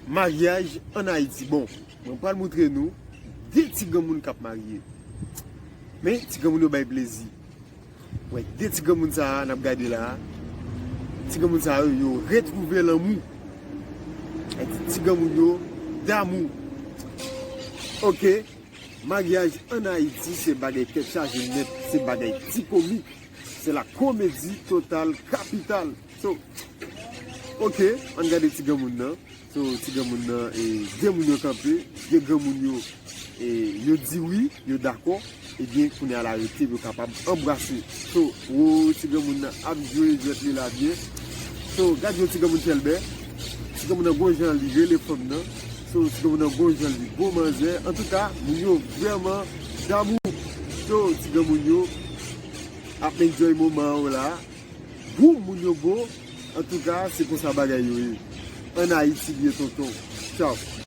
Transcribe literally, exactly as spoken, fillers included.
Maryaj ann Ayiti. Bon, mwen pral montre nou de ti granmoun k ap marye. Men ti granmoun yo bay plezi. Wè, de ti granmoun sa a n ap gade la a, ti granmoun sa yo, yo retwouve lanmou. Ti granmoun yo damou. Oke, maryaj ann Ayiti se bagay tèt chaje nèt, se bagay ti komik. Se la komedi total kapital. So, oke, ann gade ti granmoun nan. So, ti granmoun nan, e, de moun yo kanpe, de granmoun yo, e, yo di wi, yo dakò, ebyen, kounye a la rete, yo kapab anbrase. So, wo, ti granmoun nan ap jwe jwèt li la byen. So, gad yon ti granmoun chèlbè. Ti granmoun nan gon jan li rele fanm nan. So, ti granmoun nan gon jan li bon manzè. Antouka, moun yo vrèman damou. So, ti granmoun yo ap enjoy moman yo la. Boum, moun yo bon. Antouka, se konsa bagay yo ye. Ann Ayiti l ye, tonton. Tchaw.